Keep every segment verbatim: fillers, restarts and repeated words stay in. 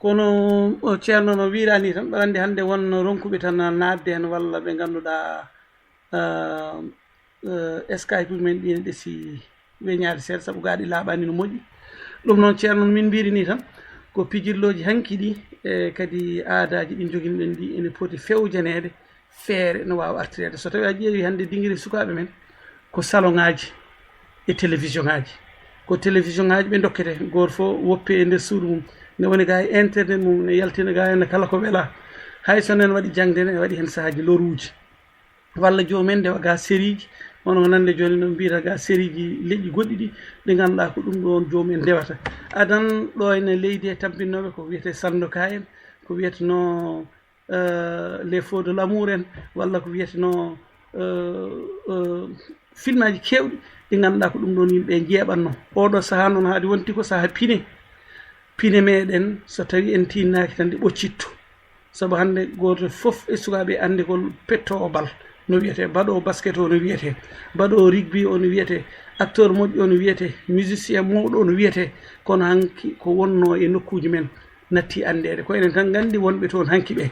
Kono, o, Ceerno no wiiraa nii tan, mbaɗa anndi hannde won ronkuɓe tan naatde heen walla ɓe ngannduɗaa, ah, eh, Skype men ɗi ne ɗesi weñaade seeɗa, sabu gaa ɗi laaɓaani no moƴƴi. Ɗum noon, Ceerno, no min mbiiri nii tan, ko pijirlooji hanki ɗi, e kadi aadaaji ɗi njoginɗen ɗi ene poti fewjaneede feere no waawa artireede. So tawii a ƴeewii hannde dingiri sukaaɓe men, ko saloŋaaji e télévision ŋaaji. Ko télévision ŋaaji ɓe ndokkete, gooto fof woppi e nder suudu mum. Ne woni gaa e internet mum, ne yaltina gaa ene kala ko welaa. Hay so nen waɗi jaŋde ne, waɗi heen sahaaji loruuji. Walla joomum en ndewa gaa seriiji, hono nande jooni no mbiyata gaa seriiji leƴƴi goɗɗi ɗi, ɗi ngannduɗaa ko ɗum ɗoon joomum en ndewata. Adan ɗo ene leydi e tampinnooɓe ko wiyetee Sandoka en, ko wiyetenoo, eh, Les Feux de l'Amour en, walla ko wiyetenoo, eh, eh, filmaaji keewɗi ɗi ngannduɗaa ko ɗum ɗoon yimɓe njeeɓatnoo. Ooɗoo sahaa noon haadi wonti ko sahaa pine. Pine meɗen, so tawii en tiinnaaki tan, ɗe ɓoccitto. Sabu hannde gooto fof e sukaaɓe anndi ko pettoowo bal no wiyetee, baɗoowo basket o no wiyetee, baɗoowo rugby o no wiyetee, acteur moƴƴo o no wiyetee, musicien mawɗo o no wiyetee. Kono hanki ko wonnoo e nokkuuji men natti anndeede. Ko enen tan nganndi wonɓe toon hanki ɓe.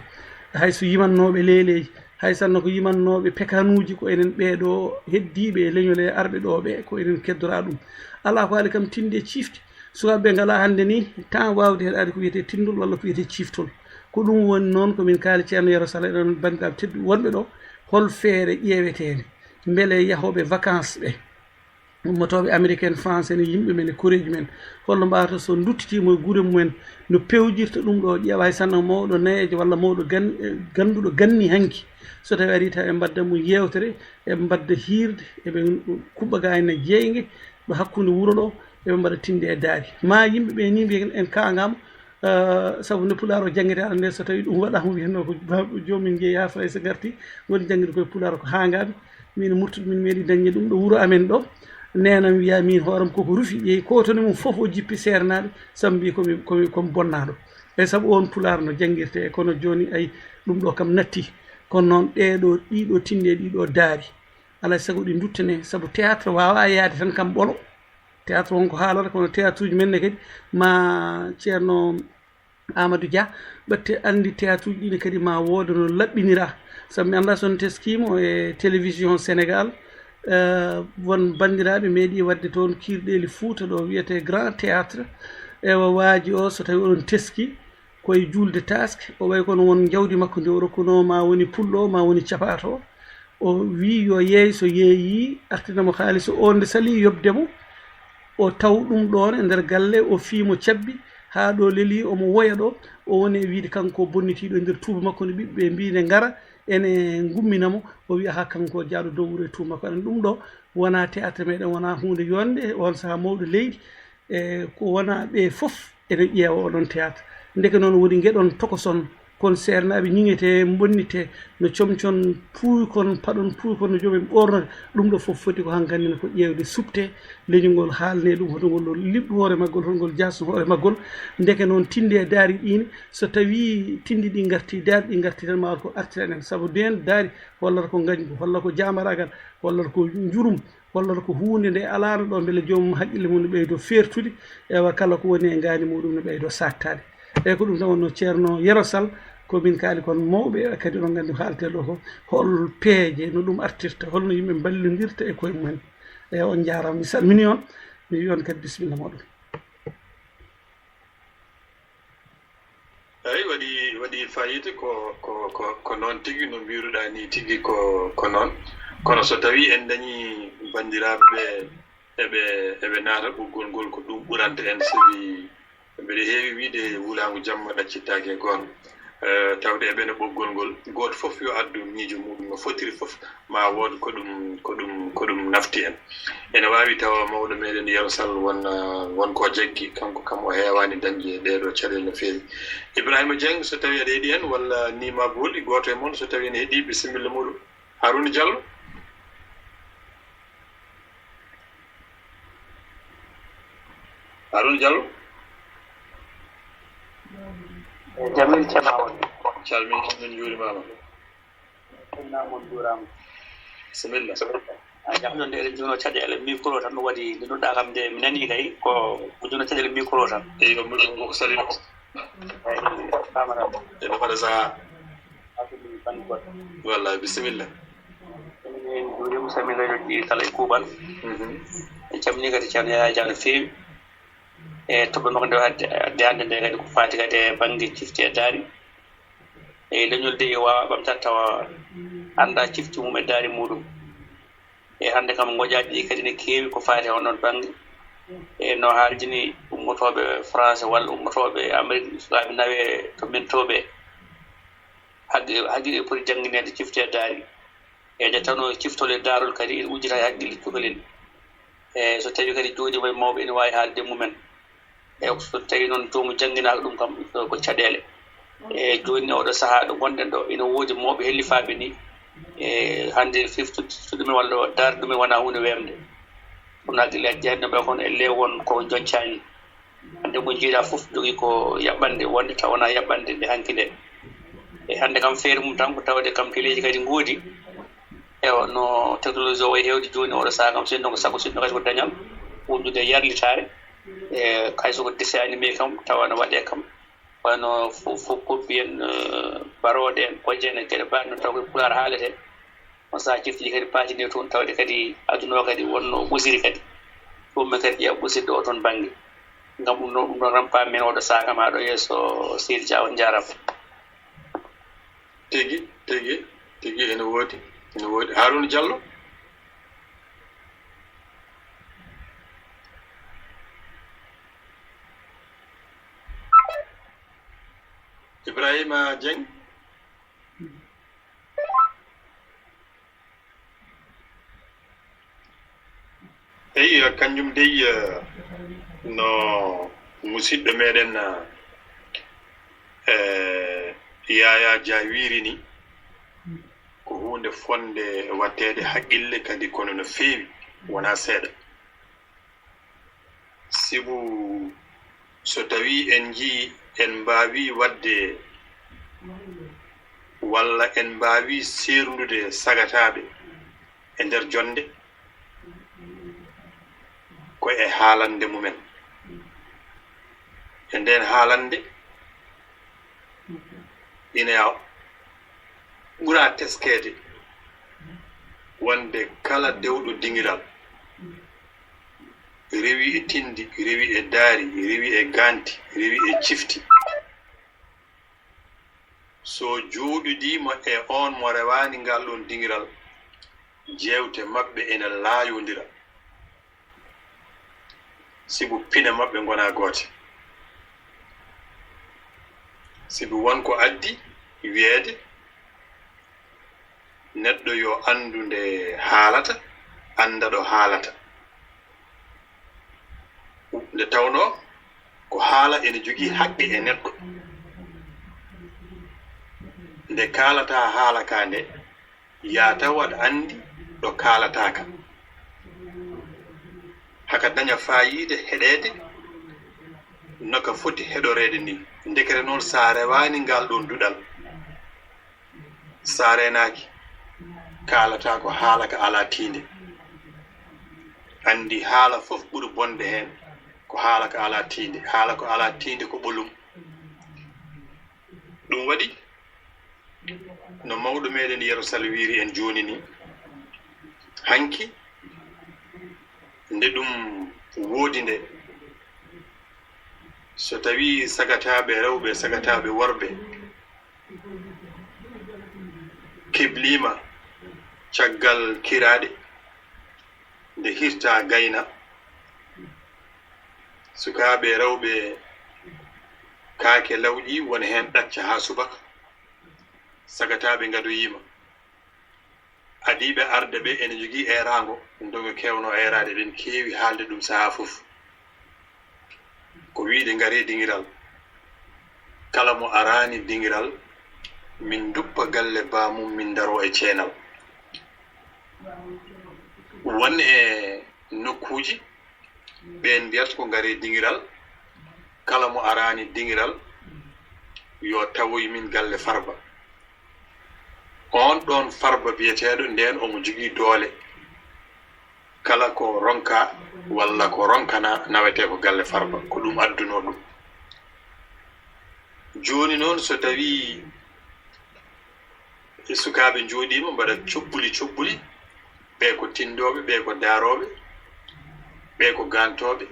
Hay so yimannooɓe leeleeji, hay sanno ko yimannooɓe pekanuuji, ko enen ɓee ɗoo heddiiɓe e leñol e arɓe ɗoo ɓe, ko enen keddoraa ɗum. Alaa ko haali kam tinde e ciifti. Sukaaɓe ɓe ngalaa hannde nii temps waawde heɗaade ko wiyetee tinndol walla ko wiyetee ciiftol. Ko ɗum woni noon ko min kaali Ceerno Yero Sala, enen banndiraaɓe tedduɓe wonɓe ɗo, hol feere ƴeeweteende mbele yahooɓe vacances ɓe, ummotooɓe Amérique en, France en, e yimɓe men e koreeji men, holno mbaawata so nduttitiima e gure mumen, no pewjirta ɗum ɗo, ƴeewa hay sanno mawɗo nayeejo walla mawɗo gan-, eh, gannduɗo ganni hanki, so tawii arii taw e mbadda mum yeewtere, e mbadda hiirde, eɓe kuɓɓa gaa ene jeynge, ɗo hakkunde wuro ɗo, eɓe mbaɗa tinde e daari. Ma yimɓe ɓe ni mbiya en kaagaama, eh, sabu nde pulaar o janngete aɗa nde so tawii ɗum waɗaama wiyatnoo ko ba-, joomum en njeeya Farayse ngarti, woni janngude koye pulaar ko haangaaɓe. Min murtuɗo min meeɗi dañde ɗum ɗo wuro amen ɗo. Neenam wiya min hooram koko rufi, yehi kootone mum fof o jippi seernaaɓe, sabu mbi komi, komi, komi bonnaaɗo. E sabu on pulaar no janngirtee, kono jooni ay ɗum ɗo kam natti. Kono noon ɗeeɗo, ɗiɗo tinde, ɗiɗo daari. Alaa e sago ɗi nduttane, sabu théâtre waawaa yaade tan kam ɓolo. Théâtre won ko haalata, kono théâtre uji men ne kadi, ma Ceerno Amadou Dia, ɓatte anndi théâtre uji ɗi ne kadi ma wooda no laɓɓiniraa. Sabu mi anndaa so on teskiima e télévision Sénégal, eh, won banndiraaɓe meeɗi waɗde toon kiirɗeeli Fuuta ɗo wiyetee Grand Théâtre. Ewa waaji o, so tawii oɗon teski, ko e juulde taaske, o wayi kono won jawdi makko ndi o rokkunoo, ma woni pullo o, ma woni capaato o. O wii yo yeey, so yeeyii, artina mo haalis o, nde salii yoɓde mo, o taw ɗum ɗoon e nder galle, o fii mo cabbi, haa ɗo lelii, omo woya ɗo, o woni e wiide kanko bonnitiiɗo e nder tuuba makko, nde ɓiɓɓe mbii nde ngara, ene ngummina mo, o wiya haa kanko jaaɗo dow wuro e tuuba makko. Aɗa ɗum ɗo wonaa théâtre meɗen, wonaa huunde yonde, on sahaa mawɗo leydi, e ko wonaa ɓe fof ene ƴeewa oɗon théâtre. Ndeke noon woni ngeɗon tokoson, kono seernaaɓe ñiŋetee, mbonnitee, no comcon puuykon, paɗon puuykon no joomum en ɓoornata. Ɗum ɗo fof foti ko hankandi ne ko ƴeewde, suɓtee leñol ngol, haalnee ɗum, hoto ngol ɗo liɓɗu hoore maggol, hoto ngol jaasnu hoore maggol. Ndeke noon tinde e daari ɗiin, so tawii tindi ɗi ngartii, daari ɗi ngartii tan, ma ko artira enen. Sabu ndeen daari hollata ko ngañgu, hollata ko jaamaragal, hollata ko njurum, hollata ko huunde nde alaano ɗo, mbele joomum haqqille mum no ɓeydo feertude, ewa kala ko woni e ngaandi muɗum no ɓeydo saaktaade. Eyi ko ɗum tan wonno Ceerno Yero Sall, ko min kaali kon mawɓe, kadi oɗon nganndi ko haaltee ɗo ko hol peeje no ɗum artirta, holno yimɓe mballondirta e koye mumen. Eyi on njaaraama, mi salmini on, mi wi on kadi bisimilla moɗon. Eyi, waɗi, waɗi fayida ko, ko, ko, ko noon tigi, no mbiruɗaa ni tigi ko, ko noon. Kono so tawii en dañii banndiraaɓe ɓe eɓe, eɓe naata ɓoggol ngol, ko ɗum ɓuranta en, sabi mbeɗa heewi wiide wulaango jamma ɗaccittaake e gooto. Eh, tawde eɓe no ɓoggol ngol, gooto fof yo addu miijo muɗum no fotiri fof, ma wood ko ɗum, ko ɗum, ko ɗum nafti en. Ene waawi tawa mawɗo meɗen Yero Sall won, eh, won ko jaggi, kanko kam o heewaani dañde ɗeeɗo caɗeele no feewi. Ibrahima Dieng, so tawii aɗa heɗi en, walla Nima Boli, gooto e mon, so tawii ene heɗi, bisimilla muɗum. Haruna Diallo? Haruna Diallo? Jamil Cema on. Calmin, min njuurimaama. Calminama, on njuuraama. Bisimilla. A jam non, nde eɗen jono caɗeele micro tan, no waɗi nde nodɗa kam nde mi nani kay ko ko jono caɗeele micro tan. Eyi, o, o, o salino. Eɓe mbaɗa saha. Walla bisimilla. Min juurima, salmina radio ɗi kala e kuuɓal. Mhm. En calmini kadi Ceerno Yaya Dia no feewi. E toɓɓe makko nde adde, adde hannde nde kadi ko faati kadi e bannge cifti e daari. E leñol de waawa ɓamtaade tawa annda cifti mum e daari muɗum. E hannde kam ngoƴaaji ɗi kadi ne keewi ko faati e on ɗon bannge. E no haaljini ummotooɓe France walla ummotooɓe Amérique, sukaaɓe nawe to min to ɓe. Haggi-, haggi ɓe poti janngineede cifti e daari. E nde tawno ciftol e daarol kadi ene wujjita e hakkille cukalel. E so tawi kadi jooɗiima e mawɓe ene waawi haalde e mumen. E so tawi noon joomu jannginaaka ɗum kam ko, ko caɗeele. E jooni oɗo sahaa ɗo ngonɗen ɗo ina woodi mawɓe hellifaaɓe ni. E hannde fiftude ɗumen walla daarde ɗumen wonaa huunde weemde. Kono hakkille jeyanɗo ɓe kon elle won ko joñcaani. Hannde mo njiiɗa fof jogii ko yaɓɓande wonde taw wonaa yaɓɓande nde hanki nde. E hannde kam feere mum tan ko tawde kam teleeji kadi ngoodi. Ewa, no technologie o wayi heewde jooni, oɗo sahaa kam, sinno ko sago, sinno kadi ko dañal, wondude e yarlitaare. E kay so ko dessin animé kam, tawa no waɗee kam. Wano fo-, fo-, koppi en, eh, barooɗe en, kojje en, e geɗe mbaɗe no taw koye Pulaar haalete. On sahaa cifti ɗi kadi paatini toon, tawde kadi aduna o kadi wonno ɓosiri kadi. Ɗum men kadi ƴeewa ɓosirde o toon bannge. Ngam ɗum ɗo, ɗum ɗon rampa men oɗo sahaa kam haa ɗo yeeso, Seydi Dia, on njaaraama. Tigi, tigi, tigi, ene woodi, ene woodi. Harouna Diallo? Ibrahima Dieng? Eyi, kanjum dey, eh, no musidɗo meɗen, eh, Yaya Dia wiiri ni, ko huunde fonde watteede haqqille kadi, kono no feewi, wonaa seeɗa. Sibu so tawii en njiyii en mbaawii waɗde walla en mbaawii seerndude sagataaɓe e nder jonnde, ko e haalannde mumen. E ndeen haalannde, ina ɓura teskeede wonde kala dewɗo dingiral rewi e tinndi, rewi e daari, rewi e gaanti, rewi e cifti. So jooɗidiima e oon mo rewaani ngal ɗoon dingiral, jeewte maɓɓe ene laayondira, sibu pine maɓɓe ngonaa goote. Sibu won ko addi wiyeede, neɗɗo yo anndu nde haalata, annda ɗo haalata. Nde tawnoo ko haala ene jogii haqqe e neɗɗo. Nde kaalataa haala kaa nde, yaa taw aɗa anndi ɗo kaalataa ka. Haka daña faayiida heɗeede no ka foti heɗoreede nii. Ndekete noon, so a rewaani ngal ɗoon duɗal, so a reenaaki, kaalataa ko haala ka alaa tiinde. Anndi haala fof ɓuri bonde heen ko haala ka alaa tiinde. Haala ko alaa tiinde ko ɓolum. Ɗum waɗi, no mawɗo meɗen Yero Sall wiiri en jooni ni, hanki nde ɗum woodi nde, so tawii sagataaɓe rewɓe, sagataaɓe worɓe kebliima caggal kiraaɗe, nde hirta gayna, sukaaɓe rewɓe kaake lawƴi, won heen ɗacca haa subaka, sagataaɓe ngadoyiima. Adiiɓe arde ɓe ene njogii eeraango, ndogo keewno eeraade, ɓen keewi haalde ɗum sahaa fof. Ko wiyde ngaree dingiral, kala mo araani dingiral, min nduppa galle baamum, min ndaroo e ceenal. Won e nokkuuji, ɓeen mbiyata ko ngaree dingiral, kala mo araani dingiral, yo tawoy min galle Farba. Oon ɗoon Farba biyeteeɗo ndeen omo jogii doole. Kala ko ronka walla ko ronkana nawetee ko galle Farba. Ko ɗum addunoo ɗum. Jooni noon, so tawii e sukaaɓe njooɗiima mbaɗa coɓɓuli coɓɓuli, ɓee ko tinndooɓe, ɓee ko daarooɓe, ɓee ko gaantooɓe,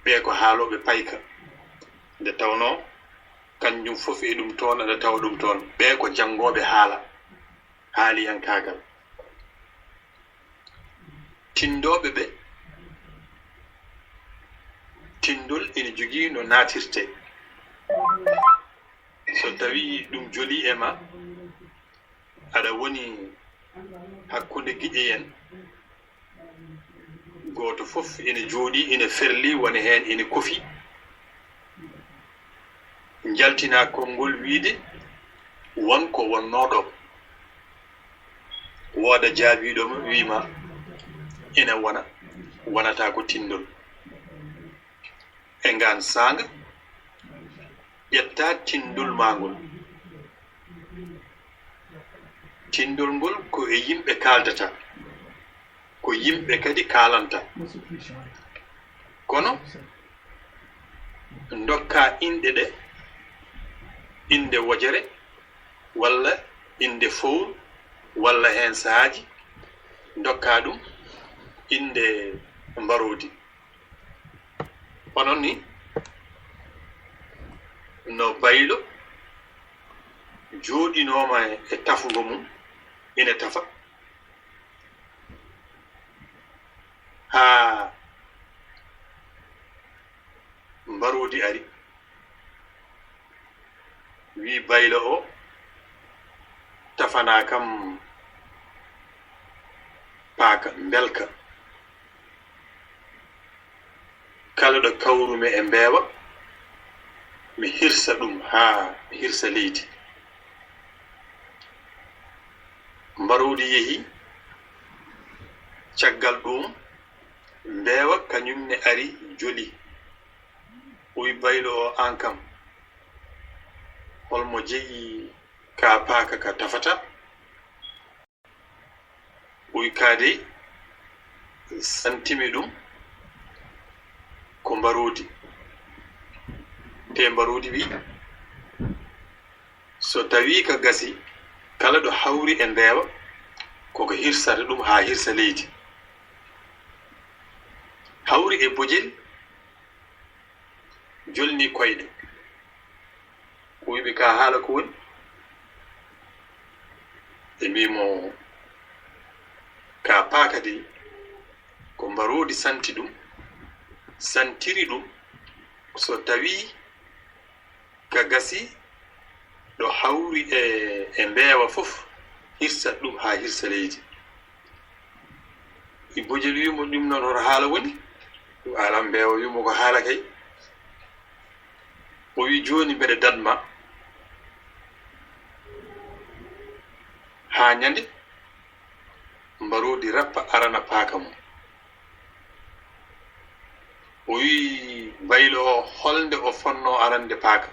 ɓee ko haalooɓe payka. Nde tawnoo kanjum fof eɗum toon, aɗa tawa ɗum toon. Ɓee ko janngooɓe haala, haaliyankaagal. Tinndooɓe ɓe, tinndol ina jogii no naatirtee. So tawii ɗum jolii e ma, aɗa woni hakkunde giƴe en, gooto fof ina jooɗii, ina ferlii, woni heen ina kofi. Njaltinaa konngol wiyde won ko wonnoo ɗo. Wooda jaabiiɗo ma, wii ma ina wona, wonata ko tinndol. E ngaan saanga, ƴetta tinndol maa ngol. Tinndol ngol ko e yimɓe kaaldata, ko yimɓe kadi kaalanta. Kono ndokka inɗe ɗe, innde wojere, walla innde fowru, walla heen sahaaji ndokka ɗum innde mbaroodi. Onon ni, no Baylo jooɗinooma e tafungo mum, ina tafa, haa mbaroodi ari, wii Baylo o, tafanaa kam paaka, mbelka. Kala ɗo kawrumi e mbeewa, mi hirsa ɗum haa mi hirsa leydi. Mbaroodi yehi, caggal ɗum, mbeewa kañum ne ari joli. O wi Baylo o, aan kam, hol mo jeyi ka paaka ka tafata? O wi ka dey, santimi ɗum ko mbaroodi. Te mbaroodi wi, so tawii ka gasi, kala ɗo hawri e mbeewa, koko hirsata ɗum haa hirsa leydi. Hawri e bojel, jolni koyɗe. O wi ɓe, ka haala ko woni? Ɓe mbii mo, ka paaka dey, ko mbaroodi santi ɗum, santiri ɗum, so tawii ka gasi ɗo hawri e, e mbeewa fof, hirsat ɗum haa hirsa leydi. Ibbo Jeli wi mo, ɗum noon hoto haala woni? Ɗum alaa mbeewa. Wi mo, ko haala kay. O wi, jooni mbeɗa daɗ ma haa ñande mbaroodi rappa arana paaka mum. O wi Baylo o, holnde o fonnoo arande paaka?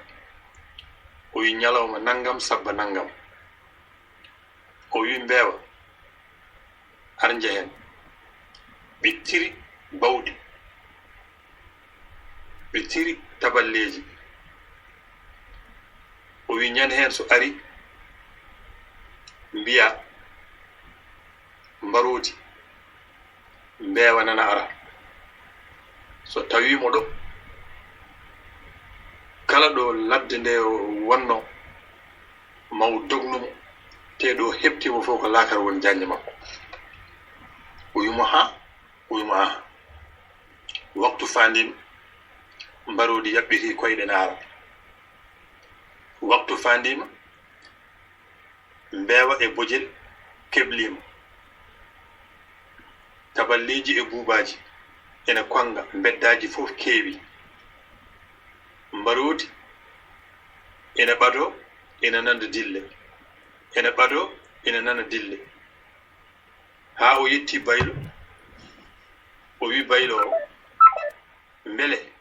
O wi, ñalawma nanngam, sabba nanngam. O wi mbeewa, ar njehen. Ɓe tiri bawɗi, ɓe tiri taballeeji. O wi ñande heen so ari, mbiya mbaroodi, mbeewa nana ara. So tawii mo ɗo, kala ɗo ladde nde wonnoo, maw dognu mo, te ɗo heɓti mo fof ko laakara woni jaañde makko. O wi mo, haa? O wi mo, haa. Waktu faandiima, mbaroodi yaɓɓiti koyɗe naara. Waktu faandiima, mbeewa e bojel kebliima. Taballeeji e buubaaji ene konnga, mbeddaaji fof keewi. Mbaroodi ene ɓadoo, ene nana dille, ene ɓadoo, ene nana dille. Haa o yetti Baylo, o wi Baylo o, mbele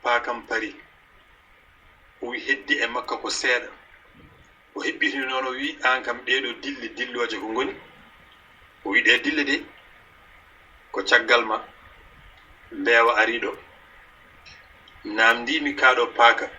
paakam parii? O wi, heddi e makka ko seeɗa. O heɓɓiti noon, o wi, aan kam, ɗee ɗo dille, dillooje ko ngoni? O wi, ɗee dille de, ko caggal ma mbeewa ari ɗo, naamndii mi kaa ɗo paaka,